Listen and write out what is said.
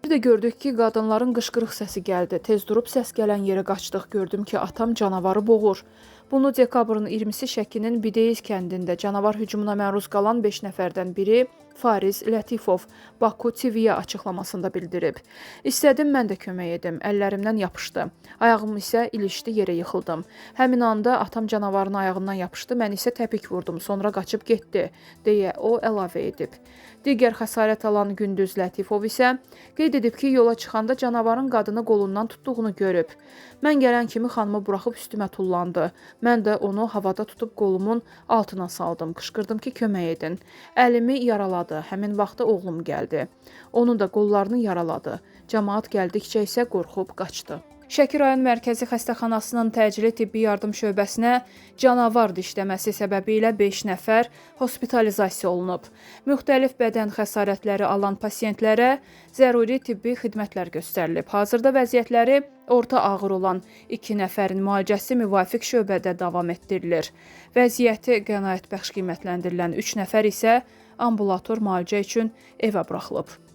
Bir də gördük ki, qadınların qışqırıq səsi gəldi. Tez durub səs gələn yerə qaçdıq. Gördüm ki, atam canavarı boğur. Bunu dekabrın 20-si Şəkinin Bideyiz kəndində canavar hücumuna məruz qalan 5 nəfərdən biri Fariz Lətifov Baku TV-yə açıqlamasında bildirib. İstədim mən də kömək edim. Əllərimdən yapışdı. Ayağım isə ilişdi, yerə yıxıldım. Həmin anda atam canavarın ayağından yapışdı, mən isə təpik vurdum. Sonra qaçıb getdi, deyə o əlavə edib. Digər xəsarət alan Gündüz Lətifov isə qeyd edib ki, yola çıxanda canavarın qadını qolundan tutduğunu görüb. Mən gələn kimi xanımı buraxıb üstümə tullandı. Mən də onu havada tutub qolumun altına saldım. Qışqırdım ki, kömək edin. Əlimi yaraladı. Həmin vaxtda oğlum gəldi. Onun da qollarını yaraladı. Camaat gəldikcə isə qorxub qaçdı. Şəki rayon Mərkəzi Xəstəxanasının təcili tibbi yardım şöbəsinə canavar dişləməsi səbəbilə 5 nəfər hospitalizasiya olunub. Müxtəlif bədən xəsarətləri alan pasientlərə zəruri tibbi xidmətlər göstərilib. Hazırda vəziyyətləri orta ağır olan 2 nəfərin müalicəsi müvafiq şöbədə davam etdirilir. Vəziyyəti qənaətbəxş qiymətləndirilən 3 nəfər isə ambulator müalicə üçün evə buraxılıb.